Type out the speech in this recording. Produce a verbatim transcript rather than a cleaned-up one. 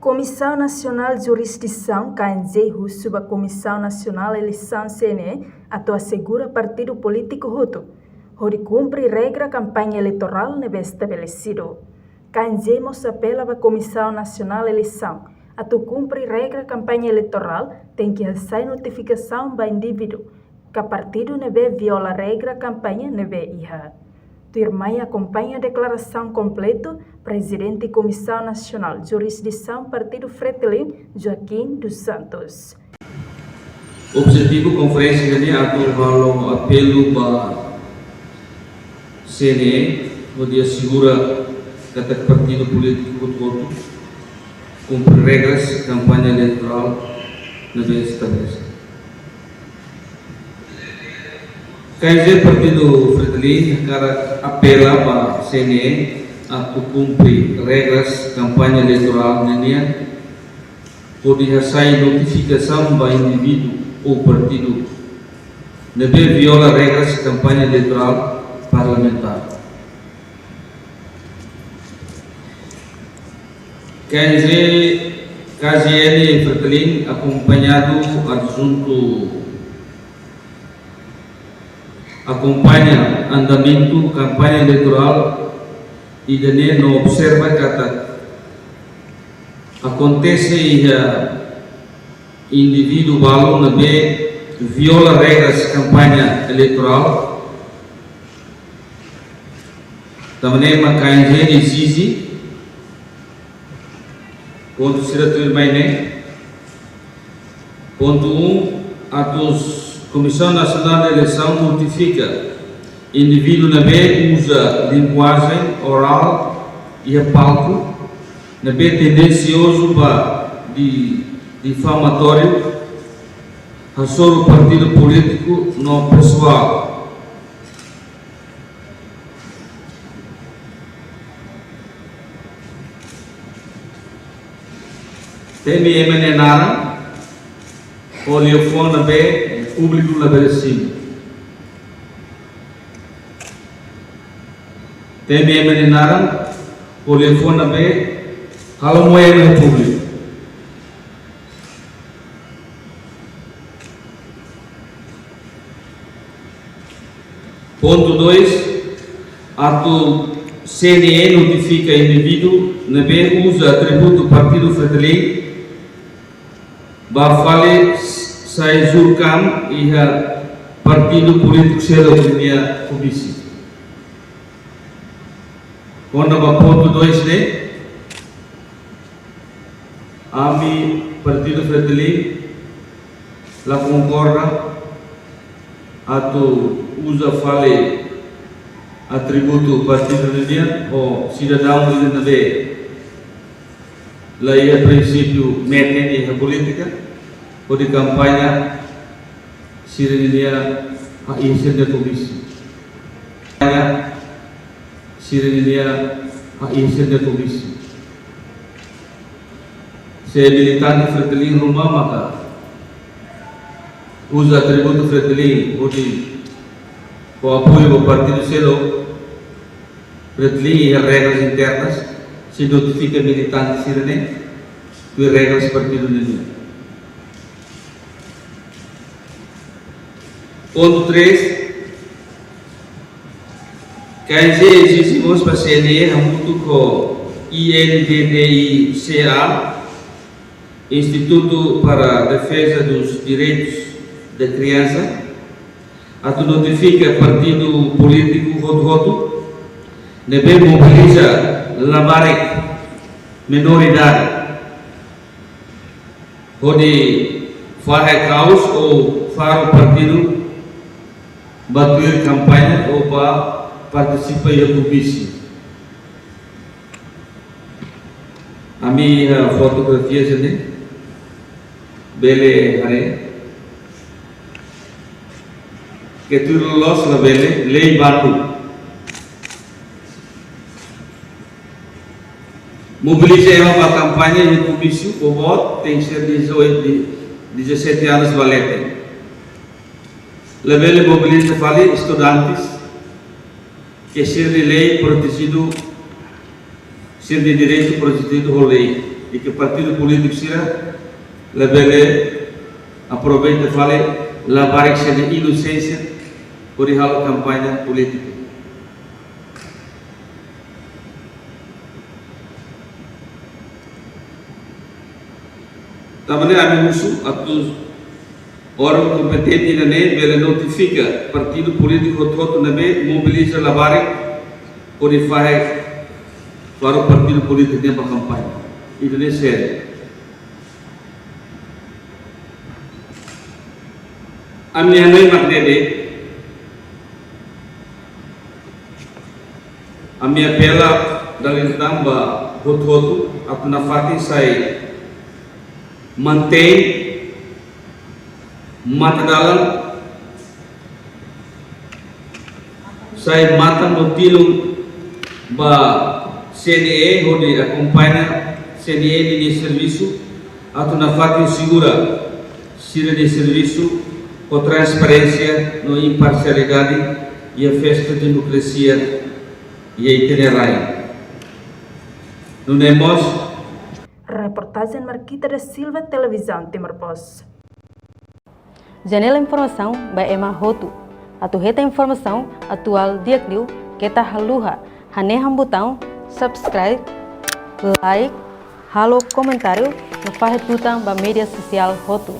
Komisaun Nasionál Jurisdisaun, K N J, husu ba Komisaun Nasionál Eleisaun, C N E, atu asegura partidu polítiku hotu hodi kumpre regra kampaña eleitorál ne'ebé estabelesidu. K N J mós apela ba Komisaun Nasionál Eleisaun atu kumpre regra kampaña eleitorál, tenke hasai notifikasaun ba indivíduu ka partidu ne'ebé viola regra kampaña ne'ebé iha. Tuirmai akompaña deklarasaun kompletu Prezidente Komisaun Nasionál Jurisdisaun Partidu Fretilin, Joaquim dos Santos. Objetivu konferénsia ne'e atu halo apelu ba C N E hodi asegura katak partidu polítiku hotu-hotu kumpre regras kampaña eleitorál ne'ebé estabelese. K N J Partidu Fretilin hakarak apela ba C N E atu kumpre regras kampaña eleitorál ninian, hodi hasai notifikasaun ba indivíduu ou partidu ne'ebé viola regras kampaña eleitorál parlamentár. K N J, K Z N Fretilin akompañadu adjuntu akompaña andamentu kampaña eleitorál ida-ne'e no observa katak akontese iha indivíduu balu ne'ebé viola regras kampaña eleitorál. Tanba ne'e mak K N J ezije pontu sira tuirmai ne'e. Pontu um, atu Komisaun Nasionál de Eleisaun notifika indivíduu ne'ebé uza linguajen orál iha palku ne'ebé tendensiozu ba di, difamatóriu, hasoru partidu polítiku no pesoál. Temi ema nia naran ho liafuan ne'ebé públiku labele simu. Temi ema nia naran ho liafuan ne'ebé halo moe ema iha públiku. Pontu dois, atu C N E notifika indivíduu ne'ebé uza atributu Partidu Fretilin ba fali sai jurkam iha partidu polítiku seluk nia komísiu. Kona-ba pontu dois ne'e, ami Partidu Fretilin la konkorda atu uza fali atributu partidu nian ho sidadaun ida ne'ebé la iha prinsípiu meten iha polítika, hodi kampaña sira-nia, ah, iha sira-nia komísiu. Kampaña sira-nia, ah, iha sira-nia komísiu. Se militante Fretilin ruma maka uza atributu Fretilin hodi ho apoiu ba partidu seluk, Fretilin iha regras internas, sei notifika militante sira-ne'e tuir regras partidu nian. Pontu três, K N J ezije mós ba C N E hamutuk ho I N D D I C A, Instituto para a Defesa dos Direitos da Criança, atu notifika partidu polítiku hotu-hotu ne'ebé mobiliza labarik menór idade hodi fahe kaos ou faru partidu ba tuir kampaña ou ba partisipa iha komísiu. Ami iha fotografia sini bele haree. Ke tuir loloos labele, lei baku. Mobiliza ema ba kampaña iha komísiu, boboot tenke ser dezoito, de, dezassete anos ba leten. Labele mobiliza fali estudantes, ke sira-nia lei protejidu, sira-nia direitu protejidu ho lei. I ke partidu polítiku sira labele aproveita fali labarik sira-nia inosénsia hodi halo kampaña polítika. Tanba ne'e ami husu atu órgaun kompetente ida-ne'e bele notifika partidu polítiku hotu-hotu ne'ebé mobiliza labarik hodi fahe faru partidu polítiku nian ba kampaña. Ida-ne'e sériu. Ami hanoin mak ne'e de'it, ami apela dala ida tan ba hotu-hotu atu nafatin sai mantein matadalan, sai matan no tilun ba C N E hodi akompaña C N E ninia servisu atu nafatin asegura sira-nia servisu ho transparénsia no imparsialidade iha festa demokrasia iha ita-nia rain. Nune'e mós. Reportajen Marquita da Silva, Televizaun Timor Post. Janela informasaun ba ema hotu. Atu hetan informasaun atuál di'ak liu, keta haluha hanehan butaun subscribe, like, halo komentáriu no fahe tutan ba média sosiál hotu.